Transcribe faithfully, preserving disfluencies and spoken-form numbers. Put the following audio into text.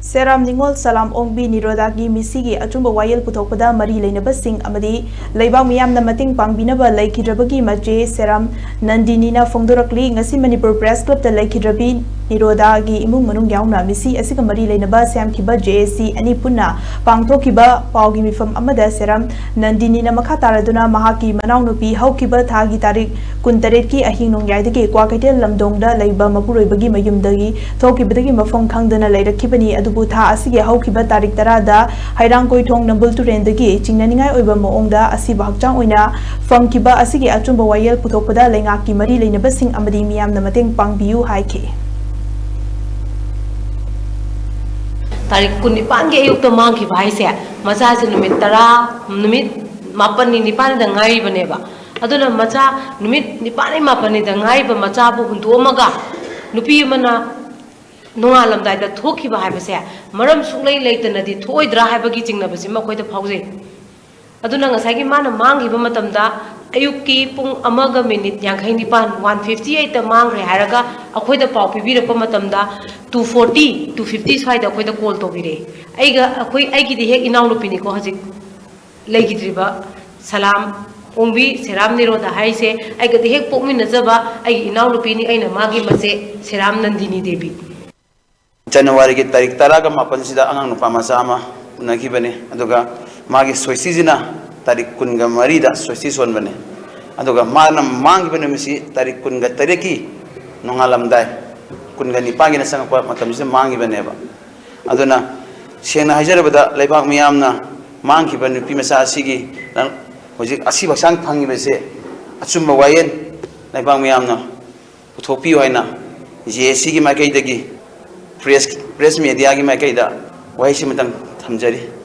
ꯁꯦꯔꯥꯝ ꯅꯤꯉꯣꯜ ꯁꯂꯥꯝ ꯑꯣꯡꯕꯤ ꯅꯤꯔꯣꯗꯥꯒꯤ ꯃꯤꯁꯤꯒꯤ ꯑꯆꯨꯝꯕ ꯋꯥꯌꯦꯜ ꯄꯨꯊꯣꯛꯄꯗ ꯃꯔꯤ ꯂꯩꯅꯕꯁꯤꯡ ꯑꯃꯗꯤ ꯂꯩꯕꯥꯛ ꯃꯤꯌꯥꯝꯅ ꯃꯇꯦꯡ ꯄꯥꯡꯕꯤꯅꯕ ꯂꯩꯈꯤꯗ꯭ꯔꯕꯒꯤ ꯃꯆꯦ ꯁꯦꯔꯥꯝ ꯅꯟꯗꯤꯅꯤꯅ ꯐꯣꯡꯗꯣꯔꯛꯂꯤ꯫ ꯉꯁꯤ ꯃꯅꯤꯄꯨꯔ ꯄ꯭ꯔꯦꯁ ꯀ꯭ꯂꯕꯇ ꯂꯩꯈꯤꯗ꯭ꯔꯕꯤ ꯅꯤꯔꯣꯗꯥꯒꯤ ꯏꯃꯨꯡ ꯃꯅꯨꯡ ꯌꯥꯎꯅ ꯃꯤꯁꯤ ꯑꯁꯤꯒ ꯃꯔꯤ ꯂꯩꯅꯕ ꯁꯦꯝꯈꯤꯕ ꯖꯦ ꯑꯦ ꯁꯤ ꯑꯅꯤ ꯄꯨꯟꯅ ꯄꯥꯡꯊꯣꯛꯈꯤꯕ ꯄꯥꯎꯒꯤ ꯃꯤꯐꯝ ꯑꯃꯗ ꯁꯦꯔꯥꯝ ꯅꯟꯗꯤꯅꯤꯅ ꯃꯈꯥ ꯇꯥꯔꯗꯨꯅ ꯃꯍꯥꯛꯀꯤ ꯃꯅꯥꯎꯅꯨꯄꯤ ꯍꯧꯈꯤꯕ ꯊꯥꯒꯤ ꯇꯥꯔꯤꯛ ꯀꯨꯟꯇꯔꯦꯠꯀꯤ ꯑꯍꯤꯡ ꯅꯣꯡꯌꯥꯏꯗꯒꯤ ꯀ꯭ꯋꯥꯀꯩꯊꯦꯜ ꯂꯝꯗꯣꯡꯗ ꯂꯩꯕ ꯃꯄꯨꯔꯣꯏꯕꯒꯤ ꯃꯌꯨꯝꯗꯒꯤ ꯊꯣꯛꯈꯤꯕꯗꯒꯤ ꯃꯐꯝ ꯈꯪꯗꯅ ꯂꯩꯔꯛꯈꯤꯕꯅꯤ꯫ ꯑꯗꯨꯕꯨ ꯊꯥ ꯑꯁꯤꯒꯤ ꯍꯧꯈꯤꯕ ꯇꯥꯔꯤꯛ ꯇꯔꯥꯗ ꯍꯩꯔꯥꯡꯒꯣꯏꯊꯣꯡ ꯅꯝꯕꯨꯜ ꯇꯨꯔꯦꯟꯗꯒꯤ ꯆꯤꯡꯅꯅꯤꯡꯉꯥꯏ ꯑꯣꯏꯕ ꯃꯑꯣꯡꯗ ꯑꯁꯤꯕ ꯍꯛꯆꯥꯡ ꯑꯣꯏꯅ ꯐꯪꯈꯤꯕ ꯑꯁꯤꯒꯤ ꯑꯆꯨꯝꯕ ꯋꯥꯌꯦꯜ ꯄꯨꯊꯣꯛꯄꯗ ꯂꯩꯉꯥꯛꯀꯤ ꯃꯔꯤ ꯂꯩꯅꯕꯁꯤꯡ ꯑꯃꯗꯤ ꯃꯤꯌꯥꯝꯅ ꯃꯇꯦꯡ ꯄꯥꯡꯕꯤꯌꯨ ꯍꯥꯏꯈꯤ꯫ ꯇꯥꯔꯤꯛ ꯀꯨꯟꯅꯤꯄꯥꯟꯒꯤ ꯑꯌꯨꯛꯇ ꯃꯥꯡꯈꯤꯕ ꯍꯥꯏꯁꯦ, ꯃꯆꯥꯁꯦ ꯅꯨꯃꯤꯠ ꯇꯔꯥ, ꯅꯨꯃꯤꯠ ꯃꯥꯄꯟꯅꯤ ꯅꯤꯄꯥꯟꯅꯤꯗ ꯉꯥꯏꯔꯤꯕꯅꯦꯕ꯫ ꯑꯗꯨꯅ ꯃꯆꯥ ꯅꯨꯃꯤꯠ ꯅꯤꯄꯥꯟꯅꯤ ꯃꯥꯄꯟꯅꯤꯗ ꯉꯥꯏꯔꯤꯕ ꯃꯆꯥꯕꯨ ꯍꯨꯟꯗꯣꯛꯑꯝꯃꯒ ꯅꯨꯄꯤ ꯑꯃꯅ ꯅꯣꯡꯉꯥꯜꯂꯝꯗꯥꯏꯗ ꯊꯣꯛꯈꯤꯕ ꯍꯥꯏꯕꯁꯦ ꯃꯔꯝ ꯁꯨꯛꯂꯩ ꯂꯩꯇꯅꯗꯤ ꯊꯣꯛꯑꯣꯏꯗ꯭ꯔꯥ ꯍꯥꯏꯕꯒꯤ ꯆꯤꯡꯅꯕꯁꯤꯃ ꯑꯩꯈꯣꯏꯗ ꯐꯥꯎꯖꯩ꯫ ꯑꯗꯨꯅ ꯉꯁꯥꯏꯒꯤ ꯃꯥꯅ ꯃꯥꯡꯈꯤꯕ ꯃꯇꯝꯗ ꯑꯌꯨꯛꯀꯤ ꯄꯨꯡ ꯑꯃꯒ ꯃꯤꯅꯤꯠ ꯌꯥꯡꯈꯩ ꯅꯤꯄꯥꯟ, ꯋꯥꯟ ꯐꯤꯐꯇꯤ ꯑꯩꯠꯇ ꯃꯥꯡꯈ꯭ꯔꯦ ꯍꯥꯏꯔꯒ ꯑꯩꯈꯣꯏꯗ ꯄꯥꯎ ꯄꯤꯕꯤꯔꯛꯄ ꯃꯇꯝꯗ, ꯇꯨ ꯐꯣꯔꯇꯤ, ꯇꯨ ꯐꯤꯐꯇꯤ ꯁ꯭ꯋꯥꯏꯗ ꯑꯩꯈꯣꯏꯗ ꯀꯣꯜ ꯇꯧꯕꯤꯔꯛꯑꯦ꯫ ꯑꯩꯒ, ꯑꯩꯈꯣꯏ, ꯑꯩꯒꯤꯗꯤ ꯍꯦꯛ ꯏꯅꯥꯎꯅꯨꯄꯤꯅꯤꯀꯣ ꯍꯧꯖꯤꯛ ꯂꯩꯈꯤꯗ꯭ꯔꯤꯕ ꯁꯂꯥꯝ ꯑꯣꯡꯕꯤ ꯁꯦꯔꯥꯝ ꯅꯤꯔꯣꯗ ꯍꯥꯏꯔꯤꯁꯦ꯫ ꯑꯩꯒꯗꯤ ꯍꯦꯛ ꯄꯣꯛꯃꯤꯟꯅꯖꯕ ꯑꯩꯒꯤ ꯏꯅꯥꯎꯅꯨꯄꯤꯅꯤ, ꯑꯩꯅ ꯃꯥꯒꯤ ꯃꯆꯦ ꯁꯦꯔꯥꯝ ꯅꯟꯗꯤꯅꯤ ꯗꯦꯕꯤ꯫ ꯖꯅꯋꯥꯔꯤꯒꯤ ꯇꯥꯔꯤꯛ ꯇꯔꯥꯒ ꯃꯥꯄꯟꯁꯤꯗ ꯑꯉꯥꯡ ꯅꯨꯄꯥ ꯃꯆꯥ ꯑꯃ ꯎꯅꯈꯤꯕꯅꯤ꯫ ꯑꯗꯨꯒ ꯃꯥꯒꯤ ꯁꯣꯏꯁꯤꯁꯤꯅ ꯇꯥꯔꯤꯛ ꯀꯨꯟꯒ ꯃꯔꯤꯗ ꯁꯣꯏꯁꯤ ꯁꯣꯟꯕꯅꯤ꯫ ꯑꯗꯨꯒ ꯃꯥꯅ ꯃꯥꯡꯈꯤꯕ ꯅꯨꯃꯤꯠꯁꯤ ꯇꯥꯔꯤꯛ ꯀꯨꯟꯒ ꯇꯔꯦꯠꯀꯤ ꯅꯣꯡꯉꯥꯜꯂꯝꯗꯥꯏ, ꯀꯨꯟꯒ ꯅꯤꯄꯥꯟꯒꯤꯅ ꯆꯪꯉꯛꯄ ꯃꯇꯝꯁꯤꯗ ꯃꯥꯡꯈꯤꯕꯅꯦꯕ꯫ ꯑꯗꯨꯅ ꯁꯦꯡꯅ ꯍꯥꯏꯖꯔꯕꯗ, ꯂꯩꯕꯥꯛ ꯃꯤꯌꯥꯝꯅ ꯃꯥꯡꯈꯤꯕ ꯅꯨꯄꯤ ꯃꯆꯥ ꯑꯁꯤꯒꯤ ꯍꯧꯖꯤꯛ ꯑꯁꯤꯕ ꯍꯛꯆꯥꯡ ꯐꯪꯉꯤꯕꯁꯦ ꯑꯆꯨꯝꯕ ꯋꯥꯌꯦꯜ ꯂꯩꯕꯥꯛ ꯃꯤꯌꯥꯝꯅ ꯄꯨꯊꯣꯛꯄꯤꯌꯨ ꯍꯥꯏꯅ ꯖꯦ ꯑꯦ ꯁꯤꯒꯤ ꯃꯥꯏꯀꯩꯗꯒꯤ, ꯄ꯭ꯔꯦꯁ, ꯄ꯭ꯔꯦꯁ ꯃꯦꯗꯤꯌꯥꯒꯤ ꯃꯥꯏꯀꯩꯗ ꯋꯥꯍꯩꯁꯤꯃꯇꯪ ꯊꯝꯖꯔꯤ꯫